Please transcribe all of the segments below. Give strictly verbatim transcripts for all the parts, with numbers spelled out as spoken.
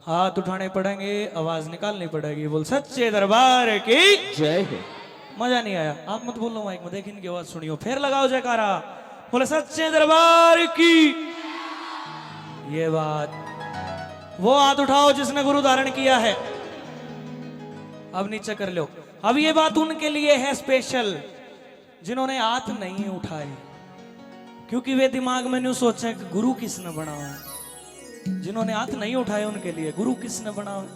हाथ उठाने पड़ेंगे, आवाज निकालनी पड़ेगी। बोल सच्चे दरबार की। जय हो। मजा नहीं आया, आप मत बोलो माइक में, देख इनकी आवाज सुनियो, फिर लगाओ जयकारा। बोले सच्चे दरबार की। ये बात, वो हाथ उठाओ जिसने गुरु धारण किया है। अब नीचे कर लो। अब ये बात उनके लिए है स्पेशल, जिन्होंने हाथ नहीं उठाए, क्योंकि वे दिमाग में न्यू सोचे कि गुरु किसने बनावे। जिन्होंने हाथ नहीं उठाए उनके लिए गुरु किसने बनावे।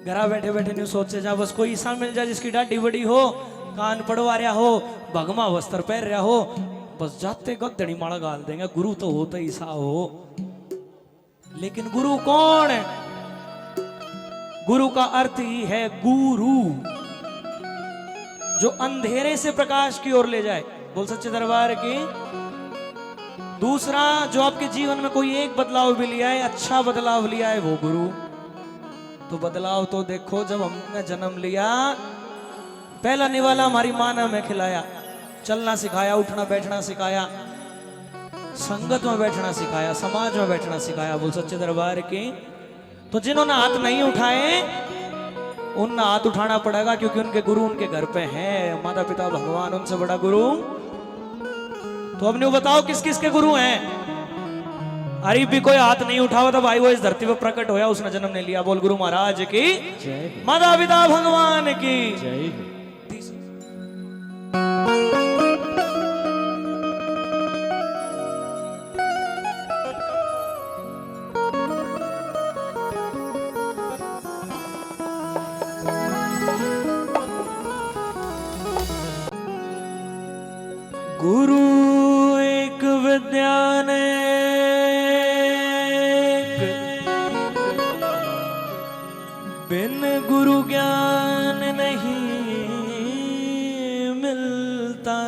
घरा बैठे बैठे न्यू सोचे जा, बस कोई ऐसा मिल जाए जिसकी दाढ़ी बड़ी हो, कान पड़वा रहा हो, भगमा वस्त्र पहन रहा हो, बस जाते गद्दड़ी माला गाल देंगे, गुरु तो होता ही सा हो। लेकिन गुरु कौन है? गुरु का अर्थ ही है गुरु, जो अंधेरे से प्रकाश की ओर ले जाए। बोल सच्चे दरबार की। दूसरा, जो आपके जीवन में कोई एक बदलाव भी लिया है, अच्छा बदलाव लिया है, वो गुरु। तो बदलाव तो देखो, जब हमने जन्म लिया, पहला निवाला हमारी माँ ने हमें खिलाया, चलना सिखाया, उठना बैठना सिखाया, संगत में बैठना सिखाया, समाज में बैठना सिखाया। बोल सच्चे दरबार की। तो जिन्होंने हाथ नहीं उठाए, उनने हाथ उठाना पड़ेगा, क्योंकि उनके गुरु उनके घर पे हैं, माता पिता भगवान, उनसे बड़ा गुरु। तो अब न्यू बताओ, किस किस के गुरु हैं? अरे भी कोई हाथ नहीं उठावा था भाई, वो इस धरती पर प्रकट होया, उसने जन्म नहीं लिया। बोल गुरु महाराज की, जय हो। माता पिता भगवान की। जय हो। गुरु एक विद्या अनेक, बिन गुरु ज्ञान नहीं मिलता,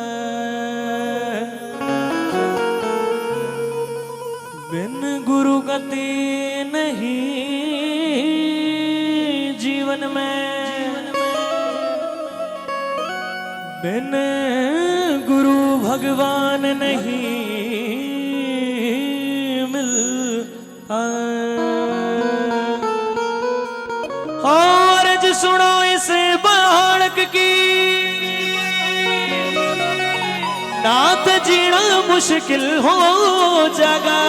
बिन गुरु गति नहीं जीवन में, बिन गुरु भगवान नहीं मिलता। और जी सुनो इस बालक की, नात जीना मुश्किल हो जागा।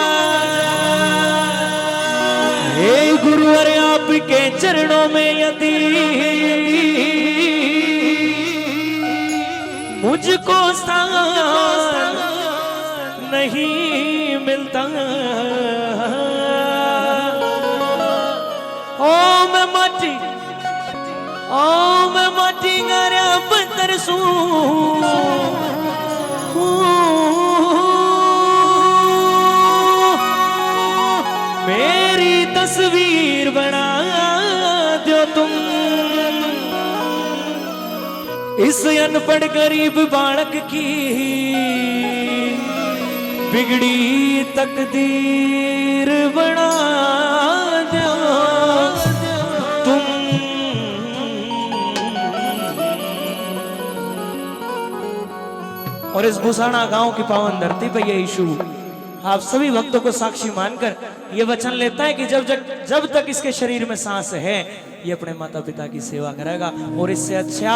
हे गुरु, अरे आपके चरणों में यदि मुझको स्थान नहीं मिलता। ओ मैं माटी, ओ मैं माटी गारा पत्थर सूं। मेरी तस्वीर बना दो तुम। इस अनपढ़ गरीब बालक की बिगड़ी तकदीर बना दो तुम। और इस बुसाना गांव की पावन धरती पे ये यीशु आप सभी भक्तों को साक्षी मानकर ये वचन लेता है कि जब जब, जब तक इसके शरीर में सांस है, ये अपने माता पिता की सेवा करेगा। और इससे अच्छा,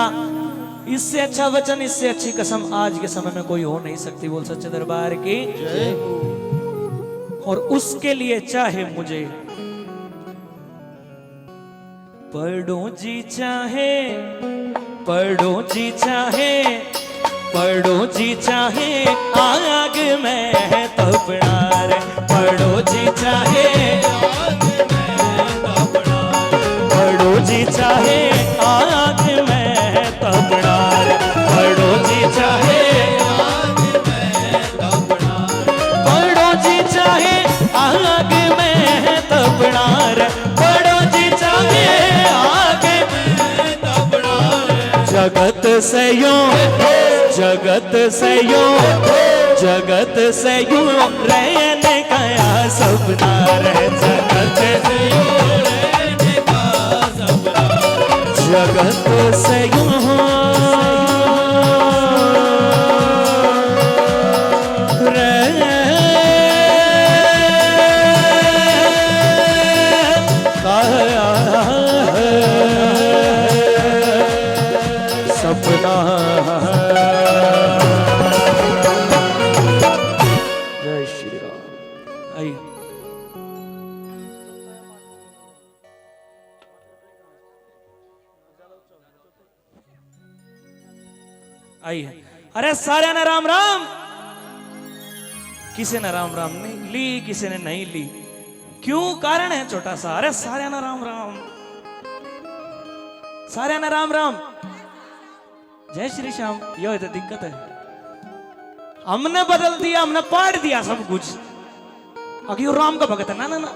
इससे अच्छा वचन, इससे अच्छी कसम आज के समय में कोई हो नहीं सकती। बोल सच्चे दरबार की। जय। और उसके लिए चाहे मुझे पड़ो जी चाहे, पड़ो जी चाहे, पड़ो जी चाहे आग में तपना रे। पड़ो जी चाहे, पड़ो जी चाहे आग में तपना रे। पड़ो जी चाहे, पड़ो जी चाहे आग में तपना रे। पड़ो जी चाहे आग में तपना रे। जगत से यूं, जगत से यूं, जगत से यूं रहने का सपना रे। जगत से यूं रहने का सपना। जगत से यूं रह आई है। अरे सारे ने राम राम। किसी ने राम राम नहीं ली, किसी ने नहीं ली। क्यों? कारण है छोटा सा। अरे सारे ने राम राम, सारे ने राम राम। जय श्री श्याम। यो तो दिक्कत है, हमने बदल दिया, हमने पाड़ दिया सब कुछ। अगे यो राम का भगत है ना, ना, ना,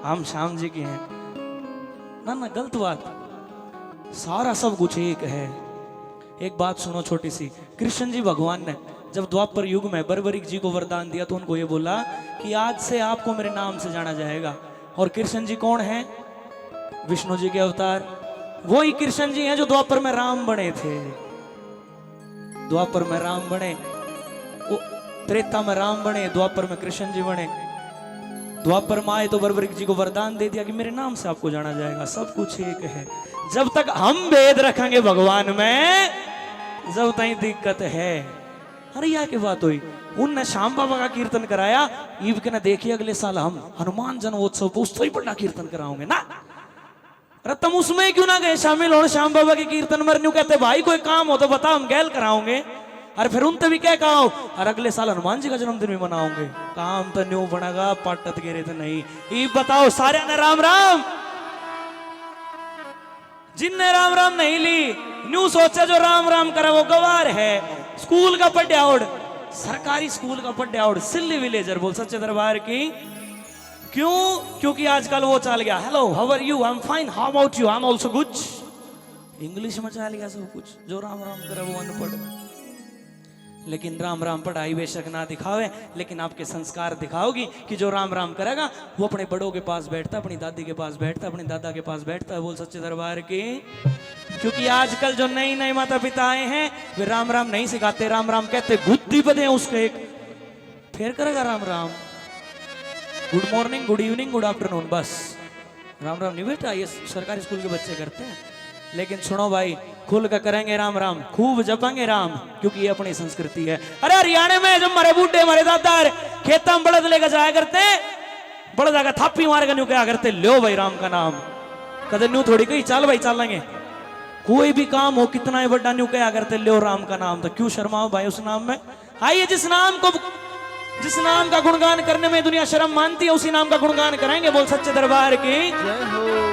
हम श्याम जी के हैं। ना, ना, गलत बात। सारा सब कुछ एक है। एक बात सुनो छोटी सी, कृष्ण जी भगवान ने जब द्वापर युग में बर्बरीक जी को वरदान दिया तो उनको ये बोला कि आज से आपको मेरे नाम से जाना जाएगा। और कृष्ण जी कौन है? विष्णु जी के अवतार। वही कृष्ण जी हैं जो द्वापर में राम बने थे। द्वापर में राम बने, वो त्रेता में राम बने, द्वापर में कृष्ण जी बने। द्वापर में आए तो बर्बरीक जी को वरदान दे दिया कि मेरे नाम से आपको जाना जाएगा, सब कुछ एक है। जब तक हम भेद रखेंगे भगवान में, जब ताई दिक्कत है। अरे, यह की बात हुई? उनने श्याम बाबा का कीर्तन कराया, ईब के ना देखिए, अगले साल हम हनुमान जन्मोत्सव पर उससे ही बड़ा कीर्तन कराओगे ना। अरे, तुम उसमें क्यों ना गए शामिल हो श्याम बाबा के कीर्तन में? न्यू कहते, भाई, कोई काम हो तो बता, हम गैल कराओगे। अरे, फिर उनते भी क्या कहो, और अगले साल हनुमान जी का जन्मदिन भी मनाओगे। काम तो न्यू बनेगा, पाटत गिरे तो नहीं। ईब बताओ, सारे ने राम राम। जिनने राम राम नहीं ली, न्यू सोचे जो राम राम करे वो गवार है। स्कूल का पढ़्या ओड़, सरकारी स्कूल का पढ़्या ओड़, सिल्ली विलेजर। बोल सच्चे दरबार की। क्यों? क्योंकि आजकल वो चल गया, hello, how are you, I am fine, how about you, I am also good। English में चल गया सब कुछ। जो राम राम करे वो अनपढ़। लेकिन राम राम पढ़ाई बेशक ना दिखावे, लेकिन आपके संस्कार दिखाओगी कि जो राम राम करेगा वो अपने बड़ों के पास बैठता, अपनी दादी के पास बैठता, अपने दादा के पास बैठता है। बोल सच्चे दरबार की। क्योंकि आजकल जो नए नए माता पिता आए हैं, वे राम राम नहीं सिखाते, राम राम कहते गुद्दी बदे उसके एक, फिर करेगा राम Ram. Good morning, good evening, good afternoon, बस। राम राम नहीं बेटा, ये सरकारी स्कूल के बच्चे करते हैं। लेकिन सुनो भाई, खुल के करेंगे राम राम, खूब जपेंगे राम, क्योंकि ये अपनी संस्कृति है। अरे, हरियाणा में जब हमारे बूढ़े, हमारे दादा खेता में बलद लेकर जाया करते, बलद आके थापी मार के न्यू कहा करते, "लो भाई राम का नाम।" कदे न्यू थोड़ी कही, "चल भाई, चलेंगे।" कोई भी काम हो, कितना ही बड़ा, न्यू कहा करते, "लो राम का नाम।" तो क्यों शर्माओ भाई उस नाम में? आइए, जिस नाम को, जिस नाम का गुणगान करने में दुनिया शर्म मानती है, उसी नाम का गुणगान करेंगे। बोल सच्चे दरबार की। जय हो।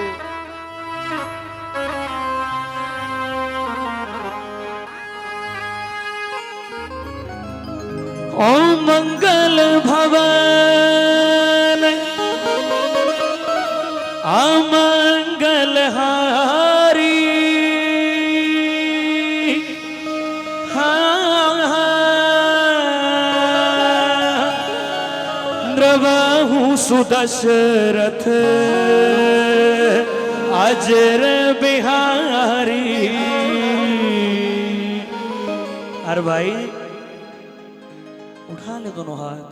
ओ मंगल भवन अमंगल हारी। हाँ, हाँ। द्रवाहु सुदशरथ अजर बिहारी। अरे भाई, उठा ले दोनों हाथ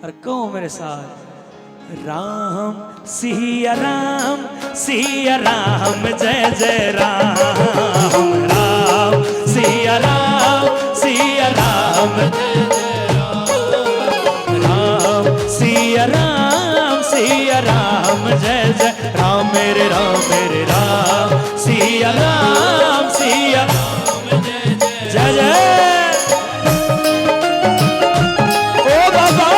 और कहो मेरे साथ, राम सिया राम, सिया राम, जय जय राम। राम सिया राम, सिया राम, जय जय राम। राम सिया राम, सिया राम, जय जय राम। मेरे राम, मेरे राम, सिया राम, सिया राम, जय जय। जय जय। ओ बाबा।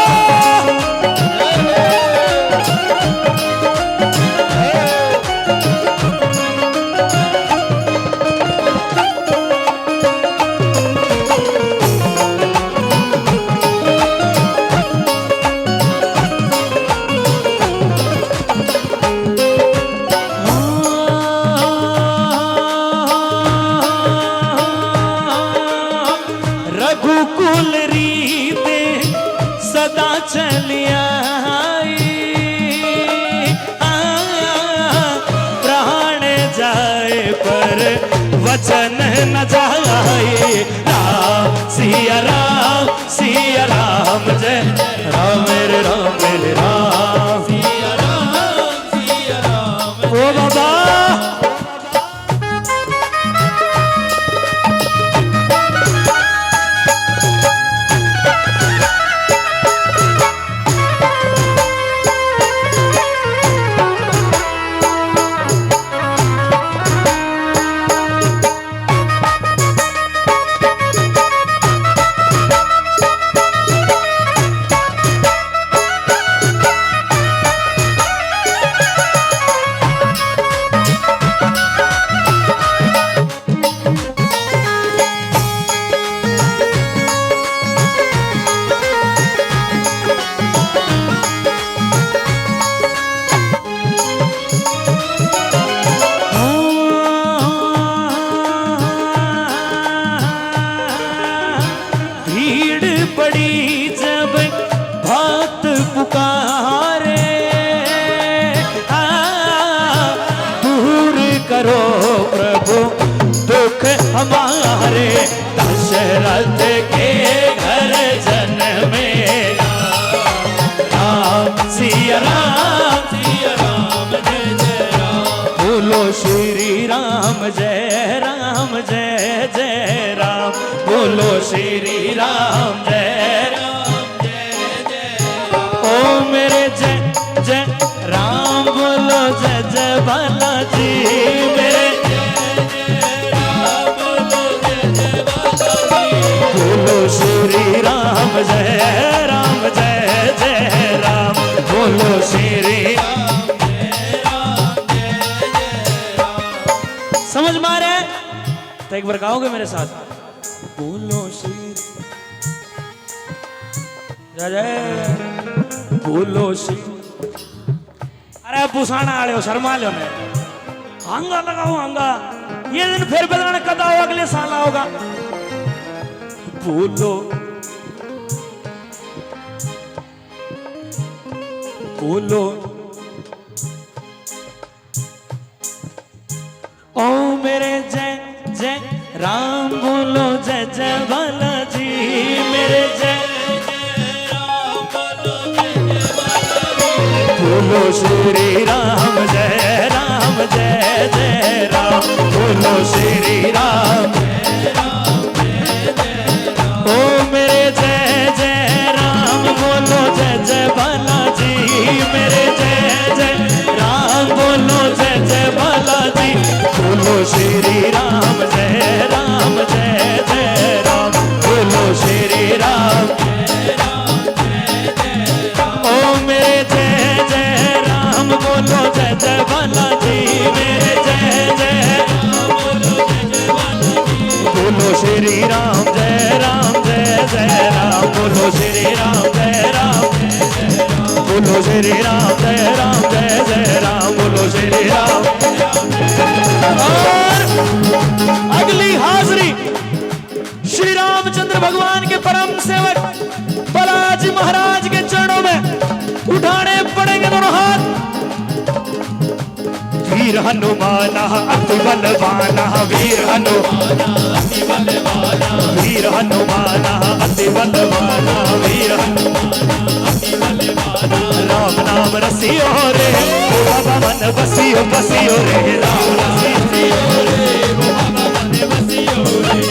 रघुकुल रीत सदा चली आई। आ, प्राण जाए पर वचन न जाए। राम सिया राम, सिया राम, जय राम, मेरे राम, मेरे राम। सिया राम, सिया राम। ओ बाबा। श्री राम जय राम जय जय राम। ओ मेरे जय जय राम बोलो, जय जय बालाजी मेरे। जय जय राम बोलो, जय जय बालाजी। बोलो श्री राम जय राम जय जय राम। बोलो श्री राम जय राम जय जय राम। समझ में आ रहा है? तो एक बार गाओगे मेरे साथ? बोलो श्री जय जय। बोलो श्री। अरे बुसाना आले हो, शर्मा लो ने। हांगा लगाओ हांगा। ये दिन फिर बदलने कदा हो, अगले साल आओगा। बोलो, बोलो। ओ मेरे जय जय राम बोलो, जय जय बालाजी मेरे। जय जय राम बोलो, जय जय बालाजी। बोलो श्री राम जय राम जय जय राम। बोलो श्री राम जय राम जय जय राम। ओ मेरे जय जय राम बोलो, जय जय बालाजी मेरे। जय जय राम बोलो, जय जय बालाजी। बोलो श्री राम जय राम जय जय राम। बोलो श्री राम जय राम जय जय राम। ओ मेरे जय जय राम बोलो, जय जय बालाजी मेरे। जय जय राम बोलो, जय जय बालाजी। बोलो श्री राम जय राम जय जय राम। बोलो श्री राम जय राम जय जय राम। बोलो श्री राम जय राम जय जय राम। बोलो श्री राम। और अगली हाजिरी श्री रामचंद्र भगवान के परम सेवक बालाजी महाराज के चरणों में उठाने पड़ेंगे दोनों हाथ। वीर हनुमान अति बलवाना, वीर हनुमान अति बलवाना, वीर हनुमान अति बलवाना, वीर हनुमान अति बलवाना। राम नाम रसियो रे, ओ बाबा मन बसियो, बसियो रे, राम नाम रसियो रे, ओ बाबा मन बसियो रे।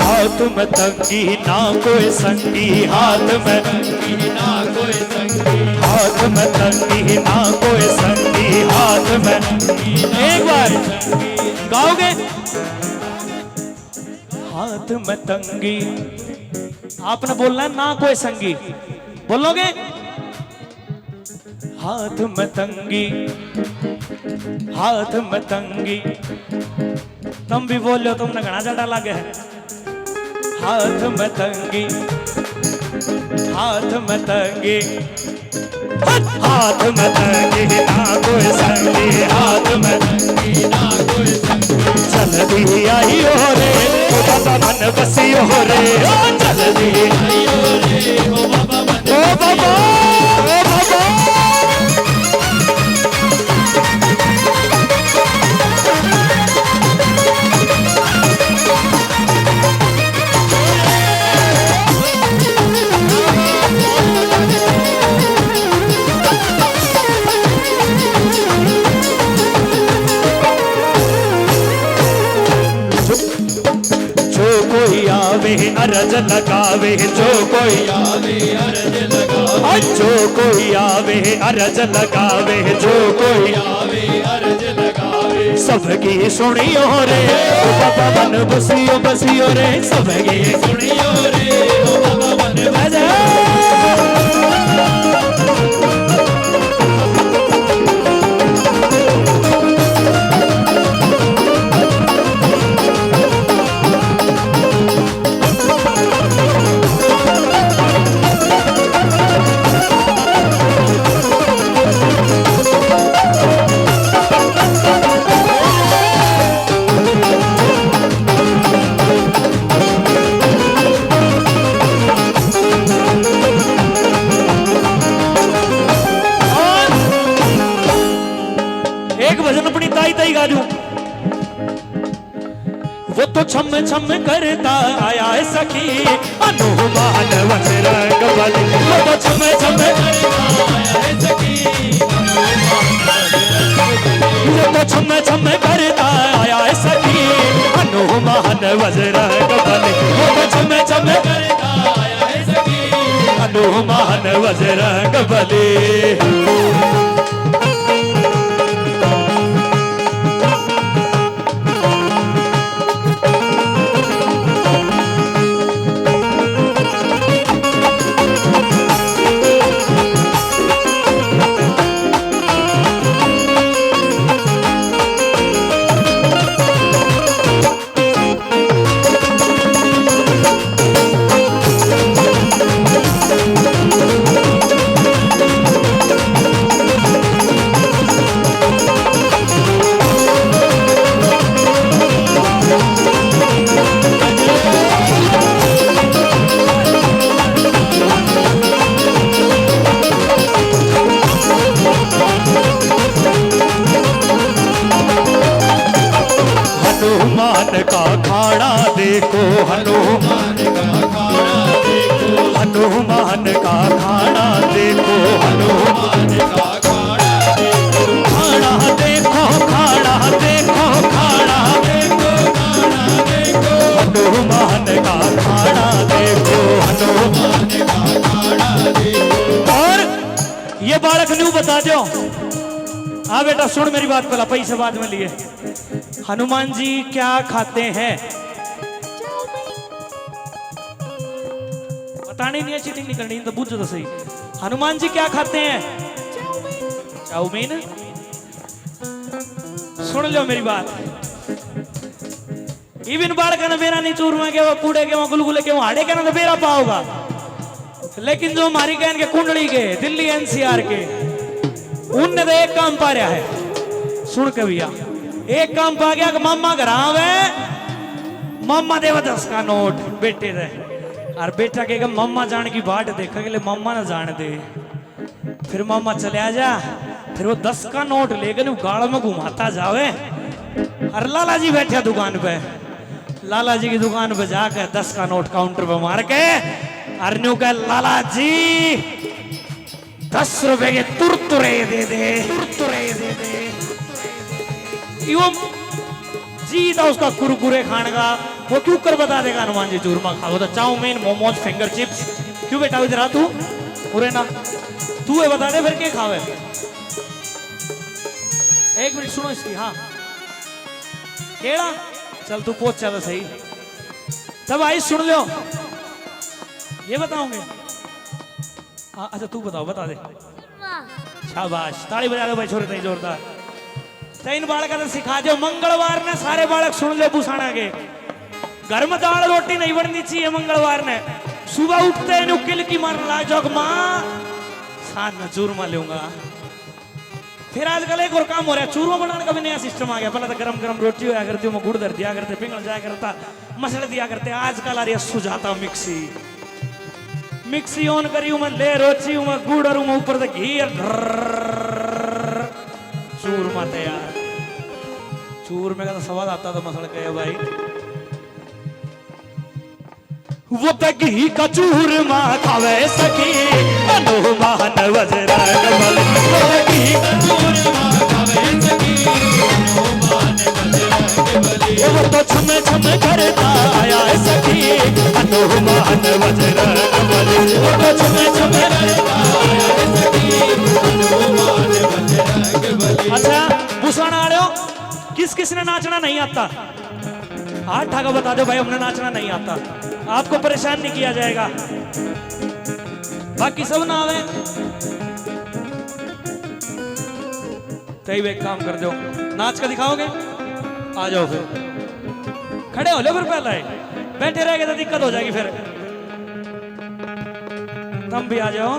हाथ में तंगी ना कोई संगी, हाथ में तंगी ना कोई संगी, हाथ में तंगी ना कोई संगी, हाथ में। एक बार गाओगे? हाथ में तंगी, आपने बोलना है ना कोई संगी, बोलोगे? हाथ में तंगी, हाथ में तंगी। तुम भी बोलो, तुमने घना ज्यादा लागे है। हाथ में तंगी, हाथ में तंगी, हाथ में तंगी ना कोई संगी, हाथ में तंगी ना कोई संगी। जल्दी आइयो रे, ओ बाबा मन बसियो रे, ओ जल्दी आइयो रे, ओ बाबा मन ओ बाबा, ओ बाबा। जो कोई आवे अरज लगावे, जो कोई आवे अरज लगावे, जो कोई आवे अरज लगावे, जो कोई आवे अरज लगावे। सबकी सुनियो रे, बाबा मन बसियो, बसियो रे, सबकी सुनियो रे, बाबा मन बसियो। गा दूं। वो तो छम छम करता आया है सखी, हनुमान बजरंग बली। वो तो छम छम, वो तो छम छम करता आया है सखी, हनुमान बजरंग बली। वो तो छम छम करता आया है सखी, हनुमान बजरंग बली। हनुमान का खाड़ा देखो, हनुमान का खाड़ा देखो, हनुमान का खाड़ा देखो, हनुमान का खाड़ा देखो, खाड़ा देखो, खाड़ा देखो, खाड़ा देखो, खाड़ा देखो, हनुमान का खाड़ा देखो, हनुमान का खाड़ा देखो। और ये बालक न्यू बता दो। हाँ बेटा, सुन मेरी बात, पहला पैसे बाद में लिए। हनुमान जी क्या खाते हैं? बतानी नहीं है, चीटिंग नहीं करनी, तो बुझो तो सही। हनुमान जी क्या खाते हैं? चाउमीन। सुन लो मेरी बात। इब इन बालकां ने बेरा नहीं चूरमा के, वो पूड़े के, वो गुलगुले के, वो हाड़े के ना तो बेरा पाओगा। लेकिन जो हमारी कहन के कुंडली के, दिल्ली एनसीआर के, उनने तो एक काम पा रहा है। सुन के भैया, एक काम पा गया कि मामा घर आवे, मामा देवे दस का नोट बेटे दे, और बेटा कहेगा मामा जान की बाट देखा के लिए मामा ना जान दे। फिर मामा चले आ जा, फिर वो दस का नोट लेकर वो गाल में घुमाता जावे। और लाला जी बैठे दुकान पे, लाला जी की दुकान पे जाकर दस का नोट काउंटर पे मार के और न्यू कहे, "लाला जी, दस रुपए के तुरतुरे दे दे, तुरतुरे दे दे।" यो जी था उसका कुरकुरे खाने का, वो क्यों कर बता देगा हनुमान जी चूरमा खाओ तो, चाउमीन, मोमोज, फिंगर चिप्स। क्यों बेटा, इधर आ तू, उरे ना, तू ये बता दे फिर के खावे। एक मिनट सुनो इसकी, हाँ। केड़ा? चल तू पहुंच चल सही। तब आई सुन लो, ये बताऊंगे। हाँ, अच्छा तू बताओ, बता दे। चूरमा। शाबाश, ताली बजा दो भाई छोरे ताई जोरदार। तो इन बालका ने सिखा दो, मंगलवार ने सारे बालक सुन लो बुसाना के। घर में दाल रोटी नहीं बननी चाहिए मंगलवार ने। सुबह उठते हैं न्यू किलकी मारने लाग जाओ, "माँ, साथ में चूरमा लूंगा।" फिर आजकल एक और काम हो रहा है, चूरमा बनाने का भी नया सिस्टम आ गया। पहले तो गरम गरम रोटी होया करती, मैं गुड़ धर दिया करते, पिघल जाया करता, मसल दिया करते। आजकल आ रही है सुजाता मिक्सी। मिक्सी ऑन करी हूँ मैं, ले रोची हूँ मैं, गुड़ और मैं ऊपर से घी और ढर्रर्र, चूरमा तैयार। चूरमे का तो स्वाद आता तो मसल के भाई। वो तो घी का चूरमा खावे सखी, हनुमान बजरंग बली। वो तो घी का चूरमा खावे सखी, हनुमान बजरंग बली। वो तो छम छम करता आया है सखी, हनुमान बजरंग बली। वो तो छम छम करता आया है सखी, हनुमान बजरंग बली। अच्छा, बुसाना आड़ो, किस किस ने नाचना नहीं आता? हाथ उठा के बता दो भाई, हमने नाचना नहीं आता। आपको परेशान नहीं किया जाएगा, बाकी सब ना आवे। तई एक काम कर दो, नाच का दिखाओगे? आ जाओ फिर, खड़े हो लो फिर। पहला ही बैठे रह गए तो दिक्कत हो जाएगी फिर। तुम भी आ जाओ।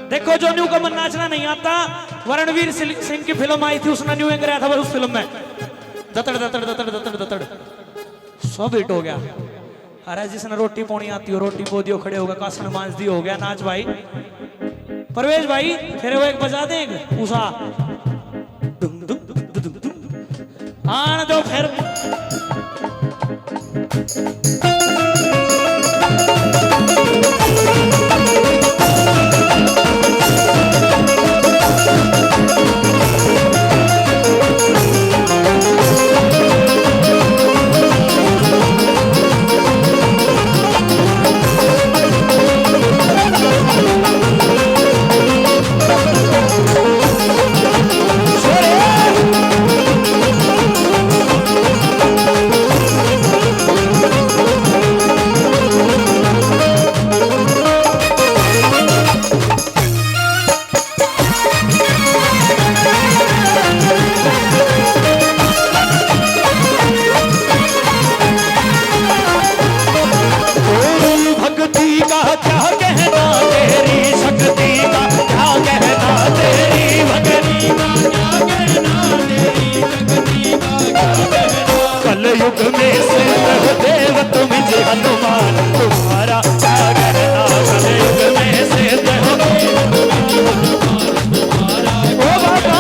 देखो, जो न्यू कमर नाचना नहीं आता, वो रणवीर सिल-, सिंह की फिल्म आई थी, उसने न्यू एंग रहा था बस उस फिल्म में। दतड़, दतड़, दतड़, दतड़, दतड़, सब हिट हो गया। अरे, जिसने रोटी पोनी आती हो, रोटी पो दियो, खड़े होगा, कासन मांज दियो, हो गया नाच भाई। परवेज भाई, फिर वो एक बजा दे, एक उषा। दुम, दुम, दुम, दुम, दुम, दुम। फिर तेरी भक्ति का क्या कहना, तेरी शक्ति का क्या कहना, तेरी भक्ति का क्या कहना, तेरी शक्ति का क्या कहना। कलयुग में सिद्ध हो देव तुम जी हनुमान, तुम्हारा क्या कहना। कलयुग में सिद्ध हो देव तुम जी हनुमान, तुम्हारा, ओ बाबा।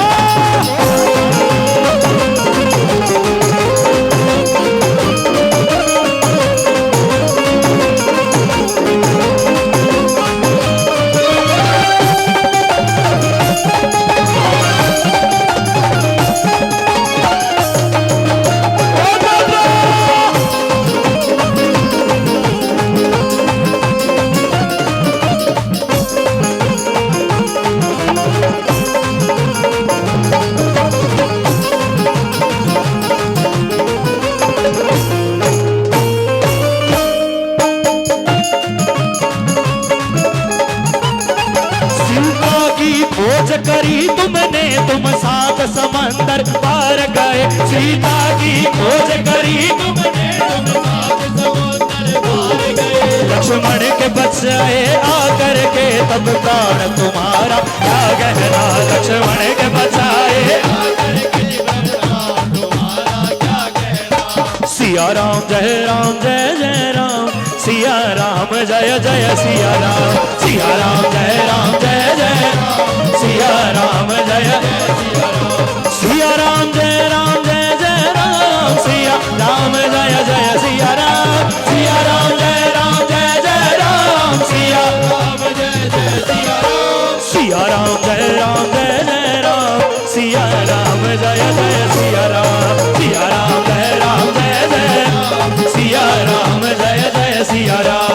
सीता की खोज करी तुमने, तुम सात समंदर पार गए। सीता की खोज करी तुमने, तुम सात समंदर पार गए। लक्ष्मण के बचाए आकर के तब प्राण तुम्हारा क्या कहना। लक्ष्मण के बचाए आकर के तब प्राण तुम्हारा क्या कहना। सिया राम जय राम जय जय राम, सिया राम जय जय सिया राम, सिया राम जय राम जय जय राम, सिया राम जय जय सिया राम, सिया राम जय राम जय जय राम, सिया राम जय जय सिया राम, सिया राम जय राम जय जय राम, सिया राम जय जय सिया राम, सिया राम जय राम जय जय राम। सिया राम जय जय सिया राम, सिया राम जय राम जय जय राम, सिया राम जय जय सिया राम।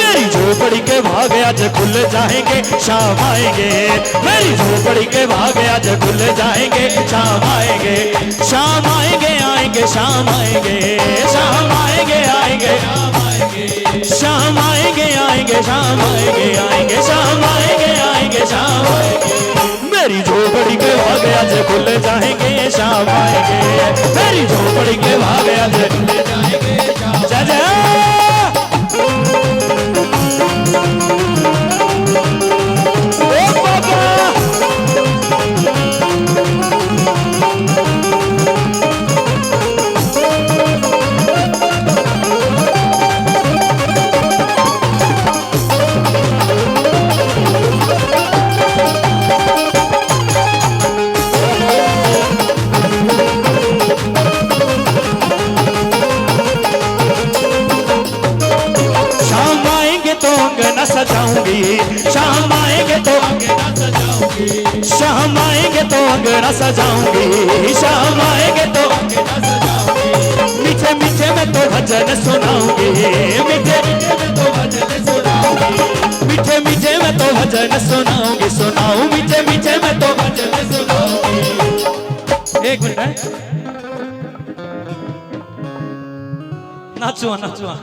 मेरी झोपड़ी के भाग आज खुल जाएंगे, शाम आएंगे। मेरी झोपड़ी के भाग आज खुल जाएंगे, शाम आएंगे। शाम आएंगे, आएंगे, शाम आएंगे, शाम आएंगे, आएंगे, शाम आएंगे, आएंगे, शाम आएंगे, आएंगे, शाम आएंगे, आएंगे, शाम आएंगे। मेरी झोपड़ी के भाग आज खुल जाएंगे, शाम आएंगे। मेरी झोपड़ी के भाग आज खुल जाएंगे, शाम, जय जय। ओ बाबा। शाम आएंगे तो अंगना सजाऊंगी, शाम आएंगे तो अंगना सजाऊंगी, शाम आएंगे तो अंगना सजाऊंगी, शाम आएंगे तो अंगना सजाऊंगी। मीठे मीठे में तो भजन सुनाऊंगी, मीठे मीठे में तो भजन सुनाऊंगी, मीठे मीठे में तो भजन सुनाऊंगी, सुनाऊं मीठे मीठे में तो भजन सुनाऊंगी। एक मिनट है। नाचुआ, नाचुआ।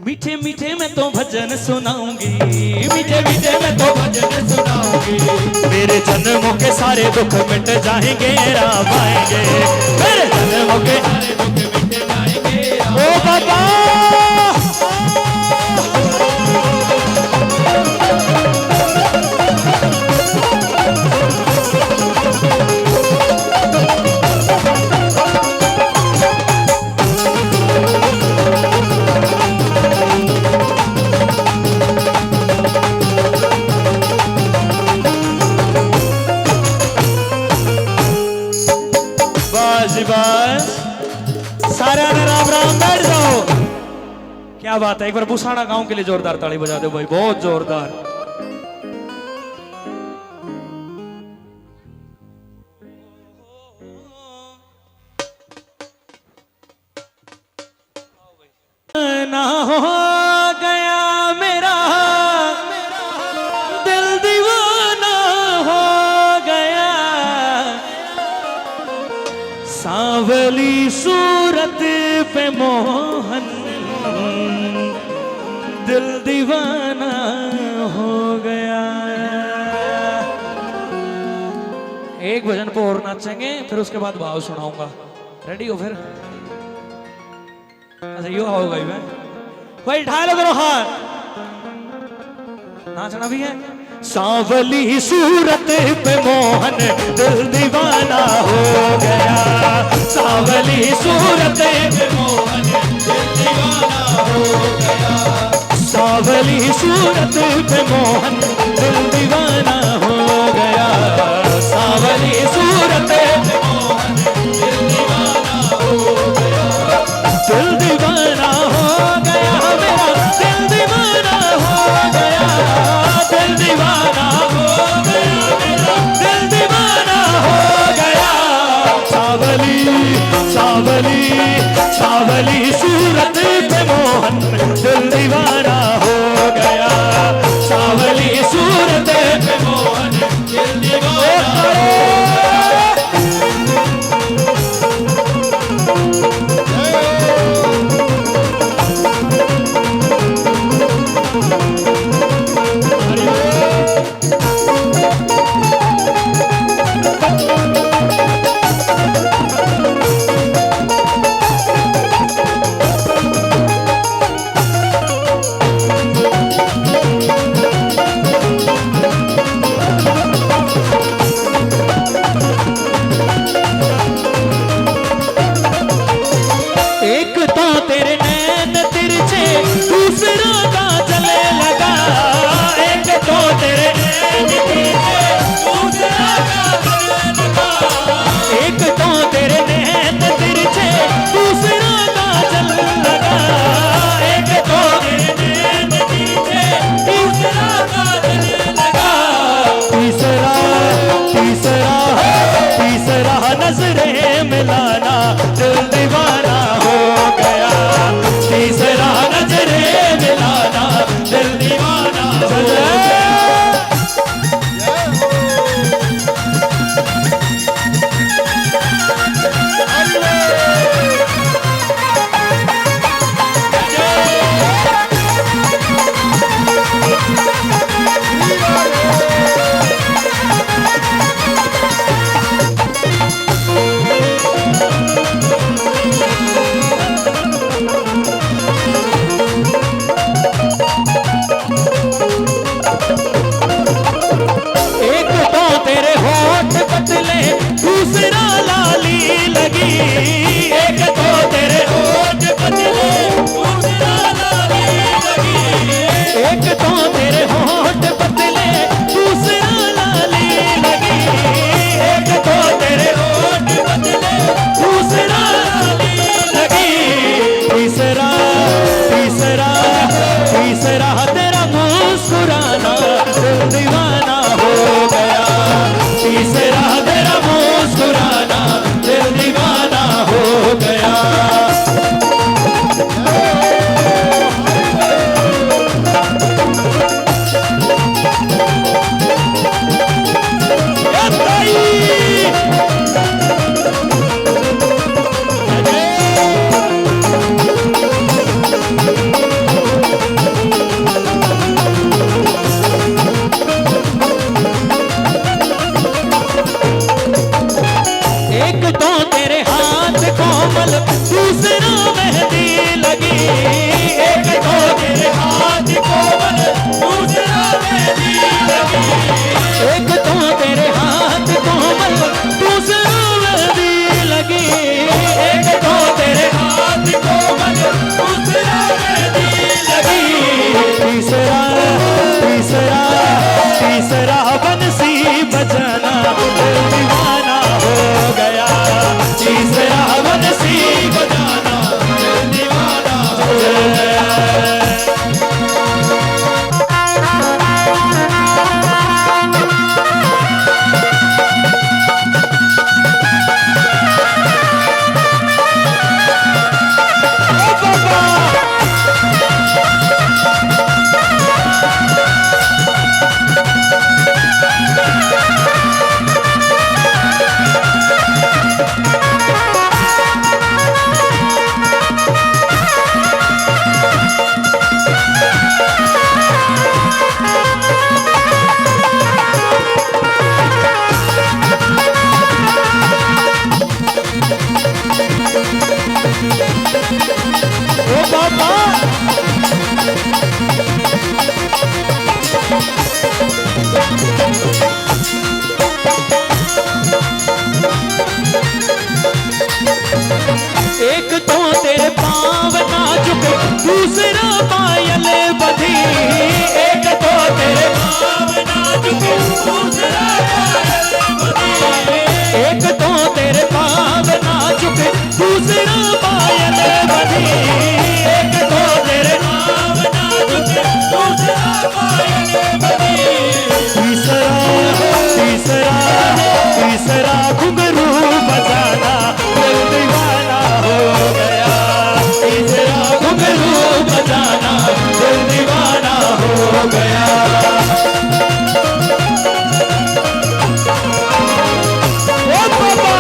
मीठे मीठे मैं तो भजन सुनाऊंगी, मीठे मीठे मैं तो भजन सुनाऊंगी। मेरे जन्मों के सारे दुख मिट जाएंगे, राम आएंगे। मेरे जन्मों के सारे दुख मिट जाएंगे, राम ओ बाबा। बस जी बस, सारे ने राम राम, बैठ जाओ। क्या बात है, एक बार बुसाना गांव के लिए जोरदार ताली बजा दो भाई, बहुत जोरदार। ना हो गया मेरा दिल, दीवाना हो गया। सांवली सूरत पे मोहन दिल दीवाना हो गया। एक भजन पे और नाचेंगे, फिर उसके बाद भाव सुनाऊंगा। रेडी हो फिर? अच्छा, यो होगा ही मैं। भाई, ढाल करो हाथ। नाचना भी है। सांवली सूरत पे मोहन दिल दीवाना हो गया। सांवली सूरत पे मोहन दिल दीवाना हो गया। सांवली सूरत पे मोहन दिल दीवाना हो गया। सांवली सूरत पे मोहन दिल दीवाना हो गया। दिल दीवाना हो गया मेरा, दिल दीवाना हो गया, दिल दीवाना हो गया मेरा, दिल दीवाना हो गया। सांवली, सांवली, सांवली सूरत पे मोहन दिल दीवाना हो गया। सांवली सूरत पे मोहन दिल दीवाना हो गया। एक तो तेरे नैन तिरछे, दूसरा काजल लगा। एक तो तेरे नैन तिरछे, दूसरा काजल लगा। एक तो तेरे नैन तिरछे, दूसरा काजल लगा। एक तो तेरे नैन तिरछे, दूसरा काजल लगा। तीसरा, तीसरा, तीसरा नजरें मिलाना, दिल दीवाना हो गया। तीसरा नजरें मिलाना, दिल दीवाना हो गया। एक तो तेरे होठ पतले, दूसरा लाली लगी। एक तो तेरे होठ पतले, दूसरा लाली लगी। एक तो तेरे होठ पतले, दूसरा लाली लगी। एक तो तेरे होठ पतले, दूसरा लाली लगी। तीसरा, तीसरा, तीसरा तेरा मुस्कुराना, दिल दीवाना हो गया। तीसरा तेरा मुस्कुराना, दिल दीवाना हो गया। तीसरा बंसी बजाना, दिल दीवाना हो गया। तीसरा बंसी बजाना, दिल दीवाना हो गया। ओ बाबा। एक तो तेरे पाँव नाजुक, दूसरा पायल बधी। एक तो तेरे पाँव नाजुक, दूसरा पायल बधी। एक तो तेरे पाँव नाजुक, दूसरा पायल बधी। एक तो तेरे पाँव नाजुक, दूसरा पायल बधी। तीसरा, तीसरा, तीसरा घुंघरू बजाना, दिल दीवाना हो गया। तीसरा घुंघरू बजाना, दिल दीवाना हो गया। ओ बाबा।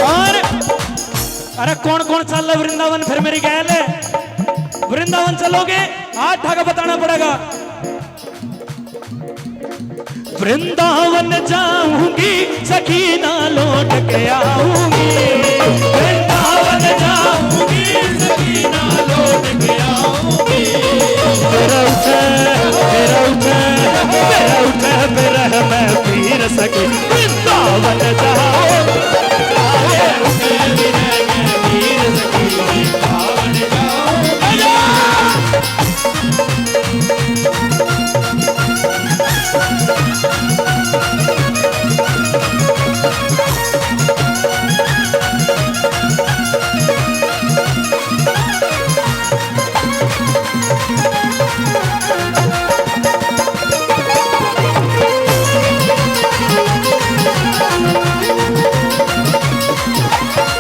और अरे कौन कौन चल वृंदावन फिर मेरी गैल? वृंदावन चलोगे? हाथ उठा के बताना पड़ेगा। वृंदावन जाऊंगी सखी ना लौट के आऊंगी। वृंदावन जाऊंगी सखी ना लौट के आऊंगी। मेरा उठे, मेरा उठे, मेरा उठे बिरह में पीर सखी। वृंदावन जाओ।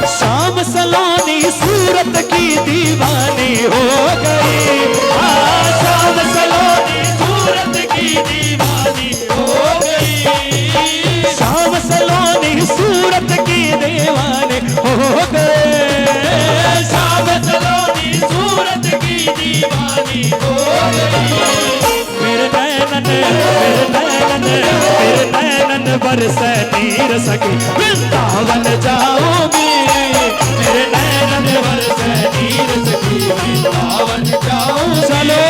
शाम सलोनी सूरत की दीवानी हो गई। हाँ, शाम सलोनी सूरत की दीवानी हो गई। शाम सलोनी सूरत की दीवानी हो गए। शाम सलोनी सूरत की दीवानी हो गई। मेरे नैनन, मेरे नैनन, मेरे नैनन बरसे नीर सखी, वृंदावन जाऊंगी। मेरे नैनन बरसे नीर सखी, वृंदावन जाऊंगी। चलो।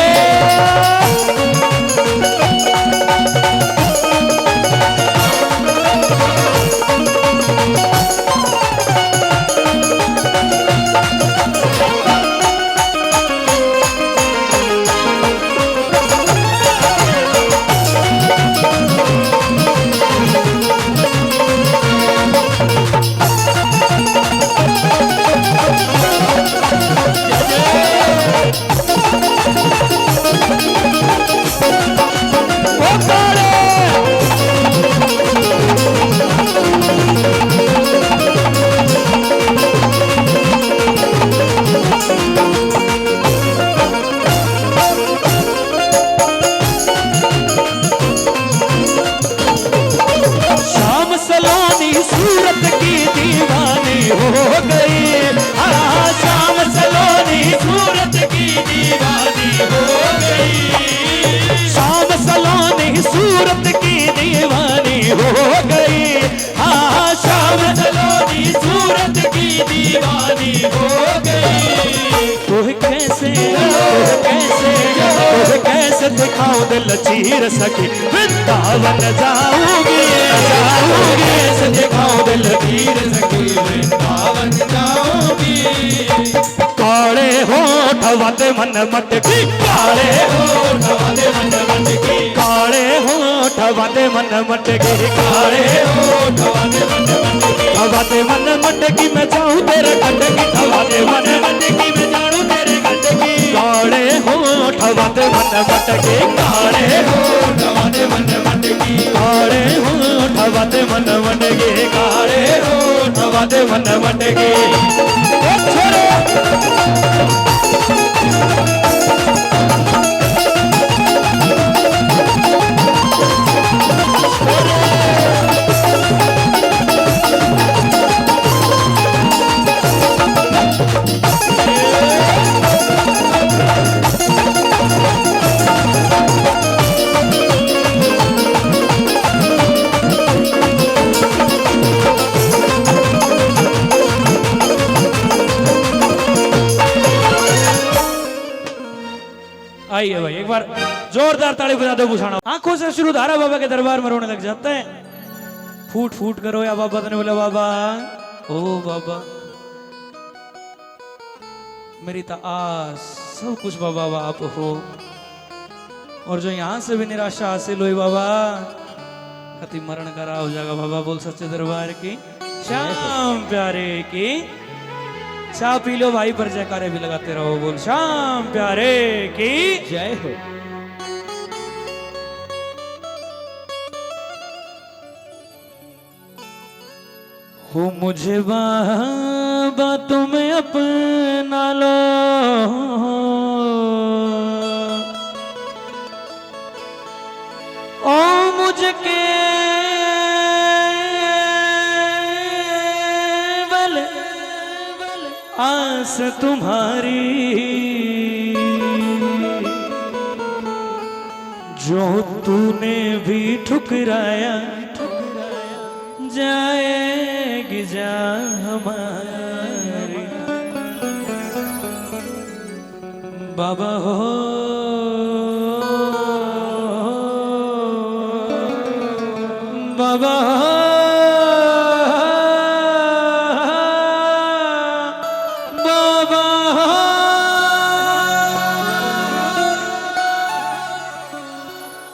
कैसे, कैसे दिखाओ दिल चीर सखी, वृंदावन जाऊंगी, जाऊंगी। कैसे दिखाओ दिल चीर सखी, वृंदावन जाऊंगी। काले होठ वादे मन मटकी, काले होठ वादे मन मटकी, काले होठ वादे मन मटकी, काले होठ वादे मन मटकी। वादे मन मटकी, मैं जाऊं तेरे गंडकी, वादे मन मटकी, मैं जाऊं तेरे गंडकी। काले होठ वादे मन मटकी, काले होठ वादे मन मटकी, काले होठ वादे मन मटकी, काले होठ वादे मन मटकी। ओ छोरे। आई है भाई, एक बार जोरदार ताली बजा दो भूषण। आंखों से अश्रु धारा बाबा के दरबार में रोने लग जाते हैं। फूट फूट करो या बाबा, तने बोला, "बाबा, ओ बाबा, मेरी तो आस, सब कुछ बाबा आप हो।" और जो यहाँ से भी निराशा हासिल हुई बाबा, कति मरण का राह हो जाएगा बाबा। बोल सच्चे दरबार की, श्याम प्यारे की। चाय पी लो भाई, पर जयकारे भी लगाते रहो। बोल श्याम प्यारे की। जय हो। हो मुझे बाबा तुम अपना लो, ओ मुझे केवल आस तुम्हारी, जो तूने भी ठुकराया, जाएगी जा हमारी। बाबा हो, बाबा हो, बाबा हो।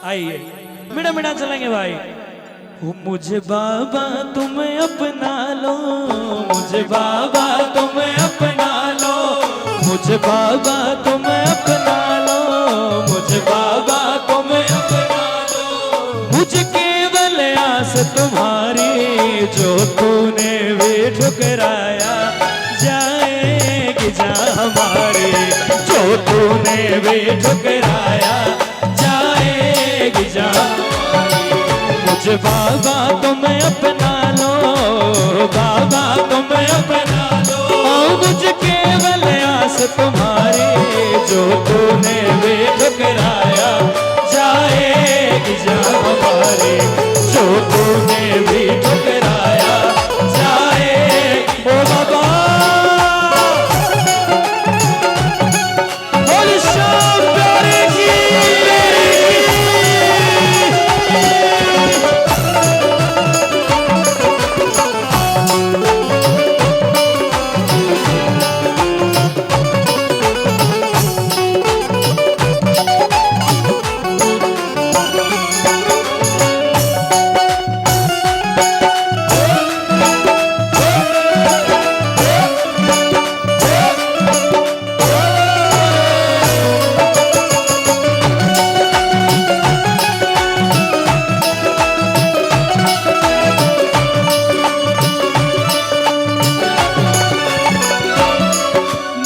आइए, मिठा मिठा चलेंगे भाई। ओ मुझे बाबा तुम अपना लो, मुझे बाबा तुम अपना लो, मुझे बाबा तुम अपना लो, मुझे बाबा तुम अपना लो। मुझे केवल आस तुम्हारी, जो तूने भी ठुकराया, जाएगी जा हमारी, जो तूने भी ठुकराया, जाएगी जा। मुझे बाबा तुम अपना लो, बाबा तुम अपना लो। आओ मुझे केवल आस तुम्हारी, जो तूने भी ठुकराया, जाएगी जा हमारी। जो तूने भी ठुकराया, जाएगी। ओ बाबा। बोल श्याम प्यारे की।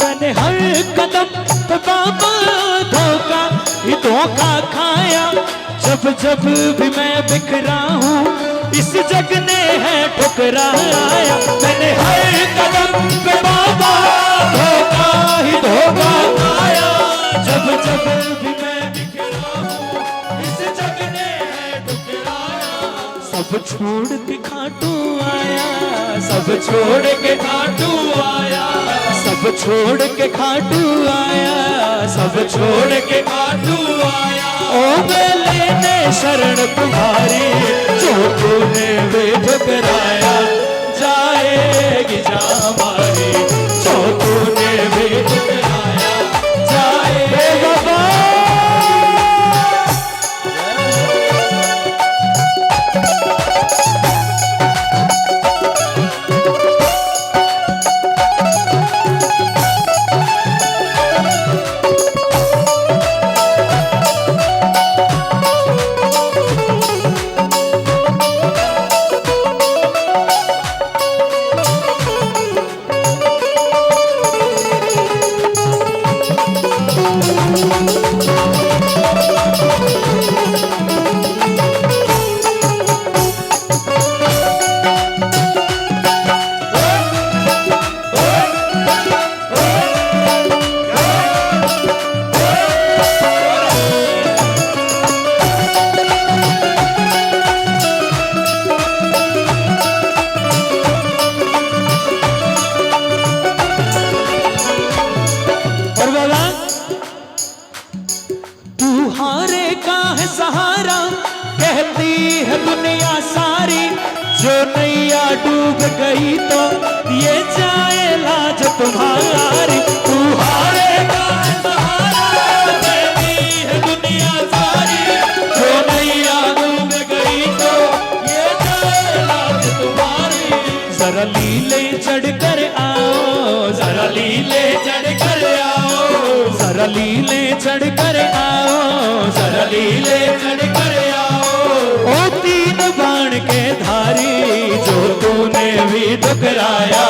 मैंने हर कदम पे बाबा धोखा ही धोखा खाया। जब जब भी मैं बिखरा हूँ, इस जग ने है ठुकराया। मैंने हर कदम पे बाबा धोखा ही धोखा खाया। जब जब भी मैं बिखरा हूँ, इस जग ने है ठुकराया। सब छोड़ के खाटू आया, सब छोड़ के खाटू आया, सब छोड़ के खाटू आया, सब छोड़ के खाटू आया। ओ मैं लेने शरण तुम्हारी, जो तूने भी ठुकराया, जाएगी जा हमारी, जो तूने भी ठुकराया, जाए। ए बाबा। और बाबा, तू हारे का है सहारा, कहती है दुनिया सारी, जो नैया डूब गई तो ये जाए लाज तुम्हारी। तू हारे का है सहारा, कहती है दुनिया सारी, जो नैया डूब गई तो ये जाए लाज तुम्हारी। जरा लीले चढ़ कर आओ, जरा लीले चढ़ कर आओ, जरा लीले चढ़ कर आओ, जरा लीले चढ़ कर आओ। ओ तीन बाण के धारी, जो तूने भी ठुकराया,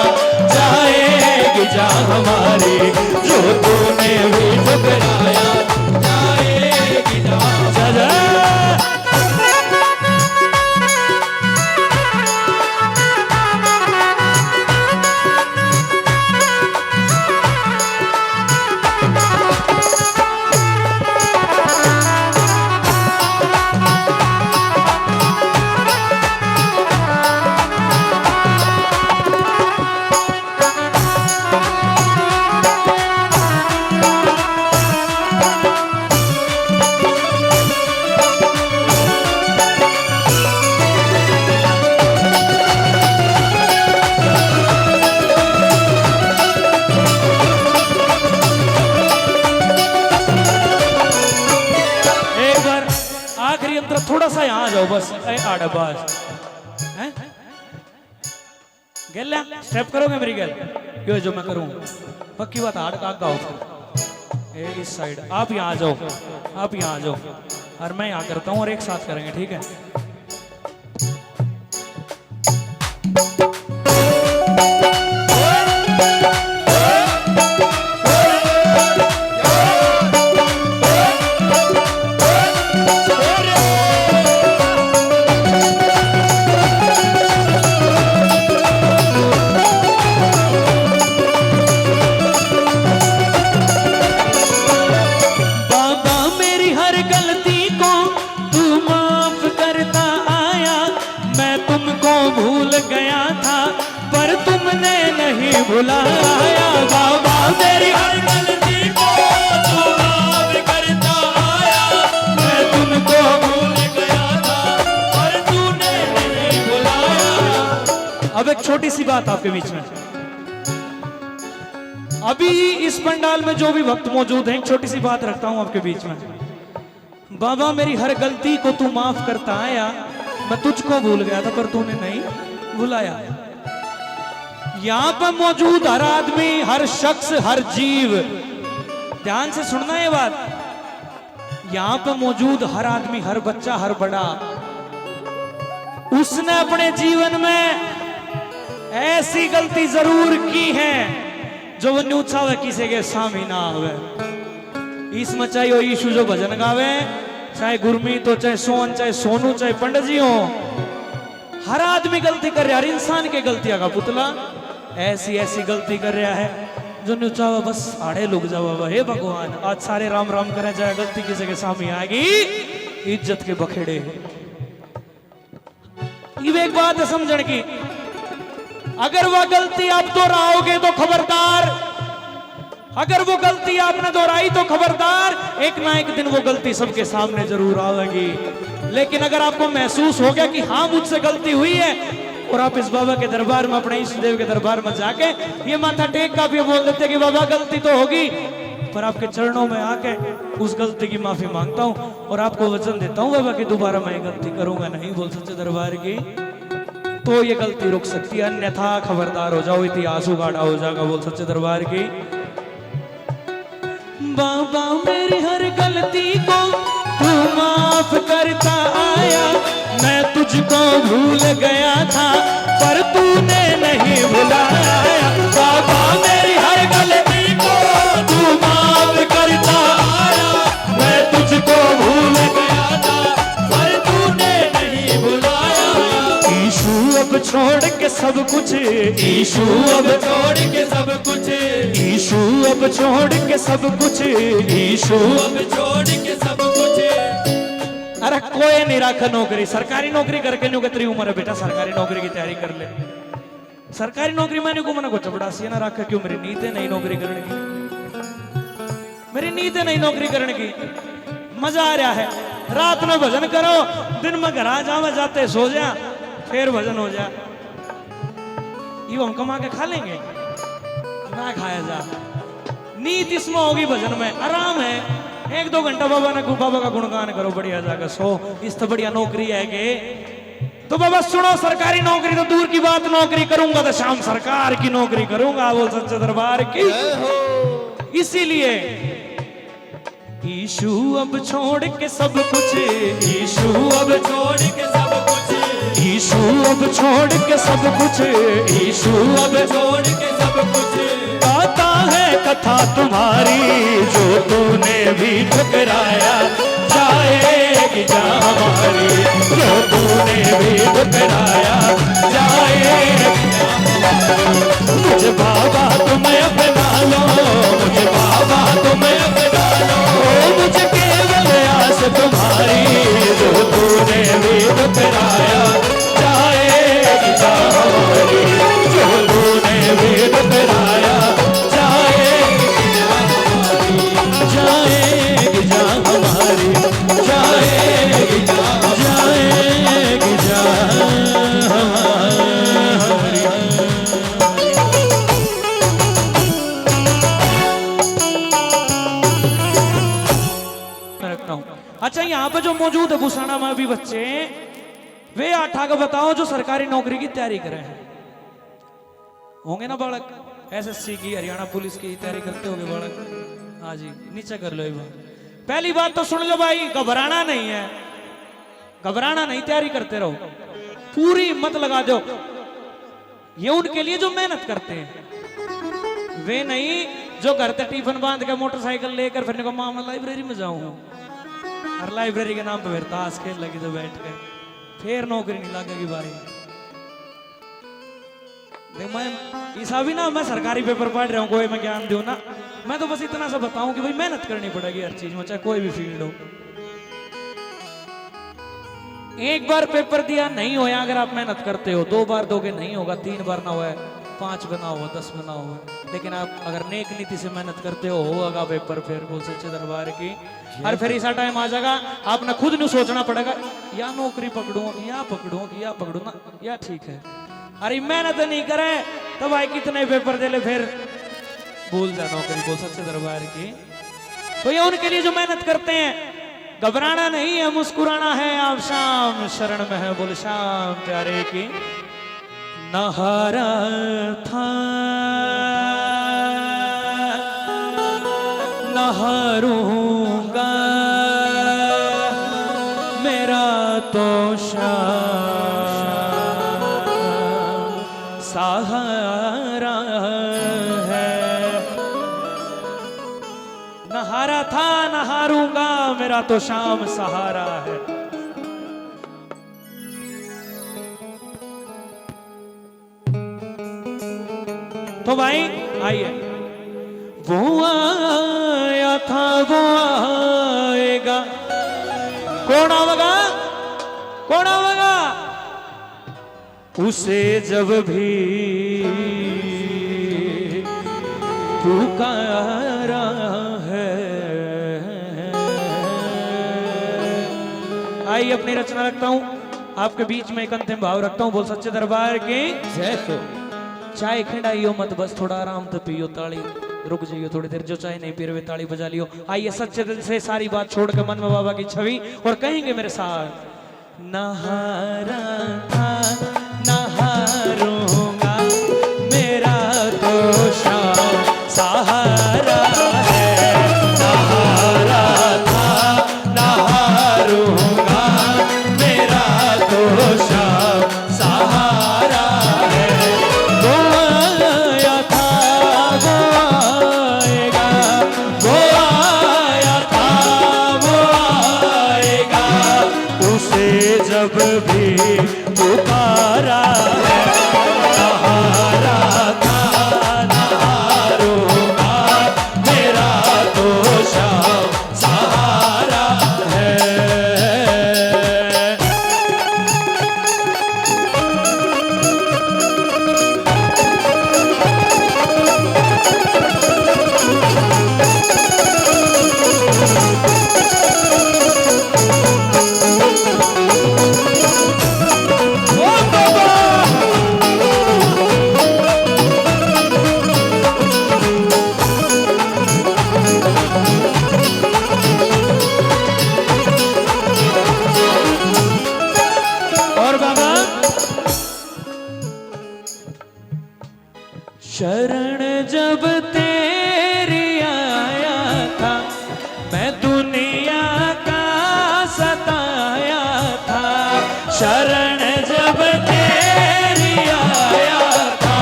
जाएगी जा हमारी, जो तूने भी ठुकराया, जाएगी जा। जा, जा। एक बार आखिरी अंतर, थोड़ा सा यहाँ आ जाओ बस। ए, आड़े बस। हैं? गेल्या, step करोगे मेरी गेल? यो जो मैं करूँ, पक्की बात, हार्ड का गाओ। ए, इस side, आप यहाँ आ जाओ, आप यहाँ आ जाओ, और मैं यहाँ करता हूँ, और एक साथ करेंगे, ठीक है? बाबा, मेरी हर गलती को तू माफ करता आया, मैं तुमको भूल गया था, पर तुमने नहीं भुलाया। बाबा, मेरी हर गलती को तू माफ करता आया, मैं तुमको भूल गया था, पर तूने नहीं भुलाया। अब एक छोटी सी बात आपके बीच में, अभी इस पंडाल में जो भी भक्त मौजूद हैं, एक छोटी सी बात रखता हूं आपके बीच में। बाबा, मेरी हर गलती को तू माफ करता आया, मैं तुझको भूल गया था, पर तूने नहीं भुलाया। यहाँ पर मौजूद हर आदमी, हर शख्स, हर जीव, ध्यान से सुनना ये बात, यहाँ पर मौजूद हर आदमी, हर बच्चा, हर बड़ा, उसने अपने जीवन में ऐसी गलती जरूर की है जो वो न्यू चाहवे किसी के सामने ना आवे। इसमें चाहे वो यीशु जो भजन गावे, चाहे गुरमीत हो, चाहे सोहन, चाहे सोनू, चाहे पंडित जी हो, हर आदमी गलती कर रहा है, हर इंसान के गलतियां का पुतला। ऐसी ऐसी गलती कर रहा है जो न्यू चाहवे बस आड़े लुक जावा। हे भगवान, आज सारे राम राम करें, चाहे गलती किसी के सामने आएगी, इज्जत के बखेड़े। इब एक बात है समझण की, अगर वह गलती आप दोहराओगे तो खबरदार, अगर वो गलती आपने दोहराई तो खबरदार, एक ना एक दिन वो गलती सबके सामने जरूर आवेगी। लेकिन अगर आपको महसूस हो गया कि हाँ, मुझसे गलती हुई है, और आप इस बाबा के दरबार में, अपने इष्ट देव के दरबार में जाके ये माथा टेक का भी बोल देते कि बाबा, गलती तो होगी, पर आपके चरणों में आके उस गलती की माफी मांगता हूँ और आपको वचन देता हूँ बाबा कि दोबारा मैं ये गलती करूंगा नहीं। बोल सच्चे दरबार की। तो ये गलती रुक सकती है, अन्यथा खबरदार हो जाओ, इतिहास उगाड़ा हो जाएगा। बोल सच्चे दरबार की। बाबा, मेरी हर गलती को तू माफ करता आया, मैं तुझको भूल गया था, पर तूने नहीं भुलाया। बाबा, मेरी हर गलती को तू माफ करता आया, मैं तुझको भूल गया था, पर तूने नहीं भुलाया। यीशु, अब छोड़ के सब कुछ, यीशु, अब छोड़ के सब कुछ, यीशु, अब छोड़ के सब कुछ, यीशु, अब छोड़ के सब कुछ। अरे, कोई नहीं राखे नौकरी, सरकारी नौकरी करके न्यू के तेरी उम्र है बेटा, सरकारी नौकरी की तैयारी कर ले। सरकारी नौकरी मैंने को मना को चपड़ासी ना रखे, क्यों, मेरी नीत है नहीं नौकरी करने की, मेरी नीत है नहीं नौकरी करने की। मजा आ रहा है, रात में भजन करो, दिन में घर आ जावे, जाते सो जा, फिर भजन हो जा। ये हम कमा के खा लेंगे, ना खाया जा। नीत इसमें होगी, भजन में आराम है। एक दो घंटा बाबा ने, बाबा का गुणगान करो, बढ़िया जाकर सो, इससे बढ़िया नौकरी है कि? तो बाबा सुनो, सरकारी नौकरी तो दूर की बात, नौकरी करूंगा तो शाम सरकार की नौकरी करूंगा। बोल सच्चे दरबार की। जय हो। इसीलिए यीशु, अब छोड़ के सब कुछ, यीशु, अब छोड़ के सब कुछ, यीशु, अब छोड़ के सब कुछ, यीशु, अब छोड़ के सब कुछ। गाता है कथा तुम्हारी, जो तूने भी ठुकराया, जाएगी जा हमारी, जो तूने भी ठुकराया, जाएगी जा हमारी। मुझे बाबा तुम अपना लो, मुझे बाबा तुम अपना लो, मुझे केवल आस तुम्हारी, जो तूने भी ठुकराया, जाएगी जा हमारी, जो तूने भी ठुकराया, जाएगी जा हमारी, जाएगी जा हमारी, जाएगी जा, जाएगी जा हमारी। मैं रखता हूँ। अच्छा, यहाँ पे जो मौजूद है गुसाना में भी बच्चे, वे हाथ उठा के बताओ जो सरकारी नौकरी की तैयारी करे हैं। होंगे ना बालक, एसएससी की, हरियाणा पुलिस की तैयारी करते होंगे बालक। हाँ जी, नीचे कर लो एक बार। पहली बात तो सुन लो भाई, घबराना नहीं है, घबराना नहीं, तैयारी करते रहो, पूरी हिम्मत लगा दो। ये उनके लिए जो मेहनत करते हैं, वे नहीं जो घर तक टिफिन बांध के मोटरसाइकिल लेकर फिर को, "माँ, मैं लाइब्रेरी में जाऊँ," और लाइब्रेरी के नाम पे फिर ताश खेल लगी तो बैठ के, फिर नौकरी नहीं लगेगी भाई। देख, मैं ऐसा भी ना, मैं सरकारी पेपर पढ़ रहा हूँ, कोई मैं ज्ञान दूँ ना, मैं तो बस इतना सा बताऊँ कि भाई मेहनत करनी पड़ेगी हर चीज में, चाहे कोई भी फील्ड हो। एक बार पेपर दिया, नहीं होया, अगर आप मेहनत करते हो, दो बार दोगे, नहीं होगा, तीन बार ना होया, पांच बना हो, दस बना हो, लेकिन आप अगर नेक नीति से मेहनत करते हो, होगा पेपर फेल। बोल सच्चे दरबार की। और फिर ऐसा टाइम आ जाएगा, आपने खुद न्यू सोचना पड़ेगा, या नौकरी पकड़ूं, या पकड़ूं, या पकड़ूं ना, या ठीक है। अरे मेहनत नहीं करे तो भाई कितने पेपर दे ले, फिर भूल जा नौकरी। बोल सच्चे दरबार की। तो ये उनके लिए जो मेहनत करते हैं, घबराना नहीं है, मुस्कुराना है। आप श्याम शरण में है, बोल श्याम प्यारे की। नहारा था, नहारूंगा, मेरा तो श्याम सहारा है। नहारा था, नहारूंगा, मेरा तो श्याम सहारा है। तो भाई आइए, वो आया था, वो आएगा। कौन आवेगा? कौन आवेगा? उसे जब भी पुकारा है। आई अपनी रचना रखता हूँ आपके बीच में, एक अंतिम भाव रखता हूँ। बोल सच्चे दरबार की जय। तो चाय खिंडाइयो मत, बस थोड़ा आराम तो पियो, ताली रुक जाइयो थोड़ी देर। जो चाय नहीं पी रहे, ताली बजा लियो। आइए, सच्चे दिल से सारी बात छोड़ के मन में बाबा की छवि और कहेंगे मेरे साथ। ना हारा था, ना हारूंगा, मेरा तो शाम सहारा है। ना हारा था, ना हारूंगा, मेरा तो शाम सहारा है। वो आया था, वो आएगा, वो आया था, वो आएगा, उसे जब भी पुकारा है। ना हारा था, ना हारूंगा, मेरा तो शाम सहारा है। और बाबा, शरण जब तेरी आया था, मैं दुनिया का सताया था। शरण जब तेरी आया था,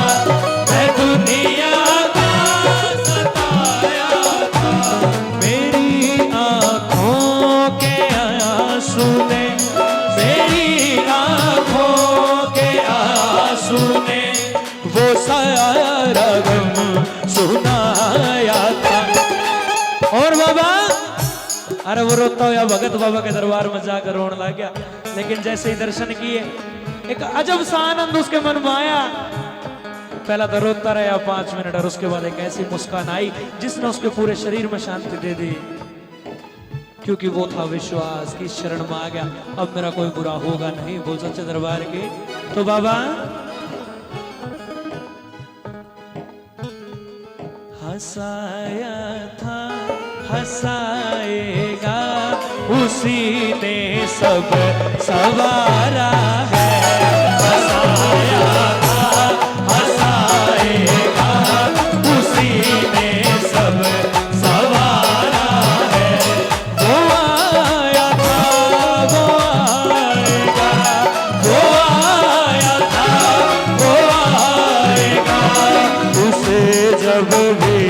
मैं दुनिया का सताया था। मेरी आंखों के आंसू ने, मेरी आंखों के आंसू ने वो सारा गम सुनाया था। और बाबा, अरे वो रोता हुआ भगत बाबा के दरबार में जाकर रोने लग गया, लेकिन जैसे ही दर्शन किए, एक अजब सा आनंद उसके मन में आया। पहला तो रोता रहा पाँच मिनट, और उसके बाद एक ऐसी मुस्कान आई जिसने उसके पूरे शरीर में शांति दे दी। क्योंकि वो था विश्वास कि शरण में आ गया, अब मेरा कोई बुरा होगा नहीं। बोल सच्चे दरबार के। तो बाबा, हंसाया था, हंसाएगा, उसी ने सब संवारा है। हंसाया था, हंसाएगा, उसी ने सब संवारा है। वो आया था, वो आएगा, वो आया था, वो आएगा, उसे जब भी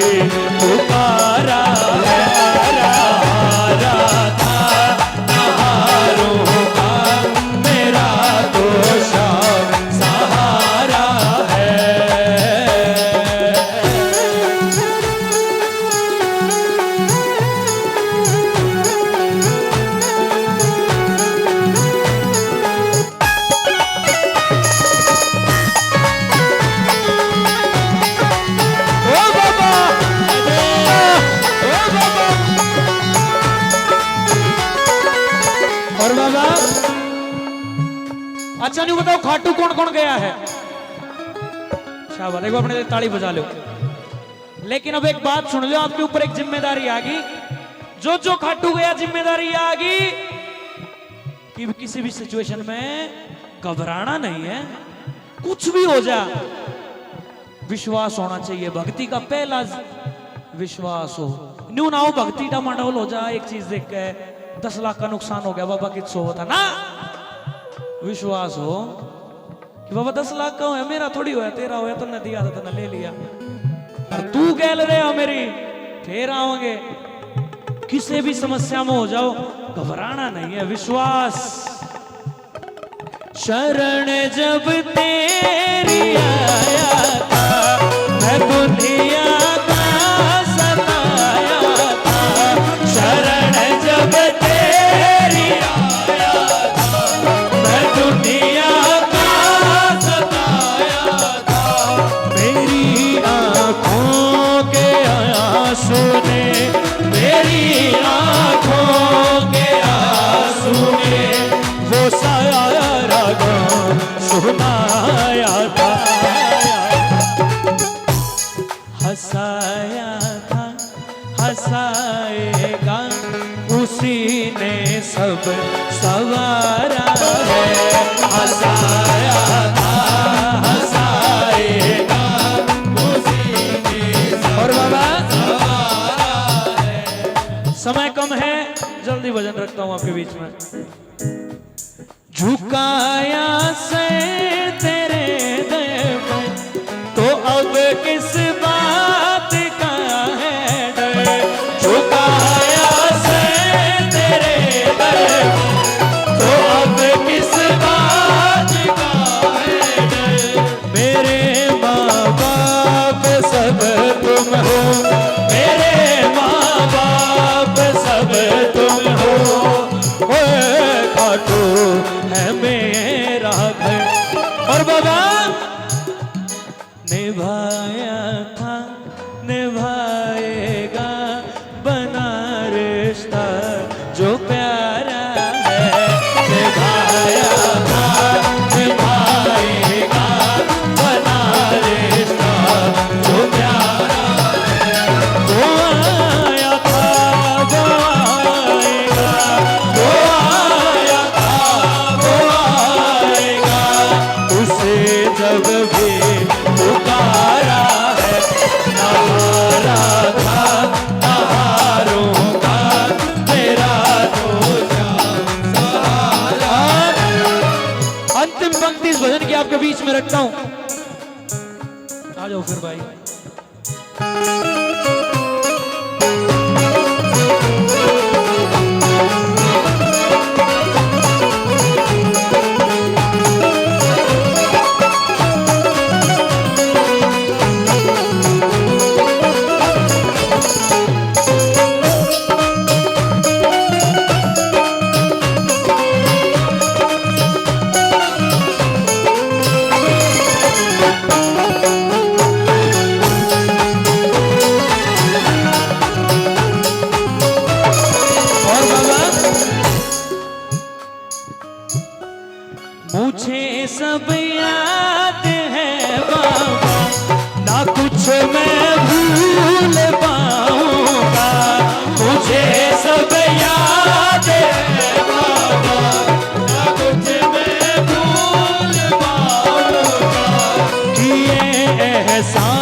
पुकारा है। हारा था, ना हारूंगा, मेरा तो शाम सहारा है। ओ बाबा, ओ बाबा। और बाबा, अच्छा, नहीं बताओ, खाटू कौन कौन गया है? शाबाश, एक बार अपने लिए ताली बजा लो। लेकिन अब एक बात सुन लो, आपके ऊपर एक जिम्मेदारी आ गई। जो जो खाटू गया, जिम्मेदारी आ गई कि किसी भी सिचुएशन में घबराना नहीं है, कुछ भी हो जा, विश्वास होना चाहिए। भक्ति का पहला विश्वास हो, न्यू ना हो भक्ति डामाडोल हो जा। एक चीज देख के दस लाख का नुकसान हो गया, बाबा कित सो होता ना, विश्वास हो कि बाबा दस लाख का होया, मेरा थोड़ी होया, तेरा होया, तन्ने दिया था, तन्ने ले लिया। और तू गैल रहा मेरी, फिर आवांगे। किसी भी समस्या में हो जाओ, घबराना नहीं है, विश्वास। शरण जब तेरी आया था, मैं दुनिया का सताया था। शरण जब तेरी आया था, मैं दुनिया का साया रागा सुनाया था, हंसाया था, हंसाएगा, उसी ने सब सवारा है। हंसाया था, हंसाएगा, उसी ने सब और बाबा, सवारा है। समय कम है, जल्दी भजन रखता हूँ आपके बीच में। झुकाया सर तेरे दर पे, तो अब किस बात का है डर? झुकाया सर तेरे दर पे, तो अब किस बात का है डर? मेरे माँ बाप सब तुम हो, मेरे माँ बाप सब तुम हो, ओए खाटू है मेरा घर। और बाबा, निभाया था, निभाएगा, बना रिश्ता जो प्यारा है। निभाया था, निभाएगा, बना रिश्ता जो प्यारा है। वो आया था, वो आएगा, वो आया था, वो आएगा, उसे जब भी पुकारा है। ना हारा था, ना हारूंगा, मेरा तो सहारा। अंतिम पंक्ति इस भजन की आपके बीच में रखता हूं। आ जाओ फिर भाई। मुझे सब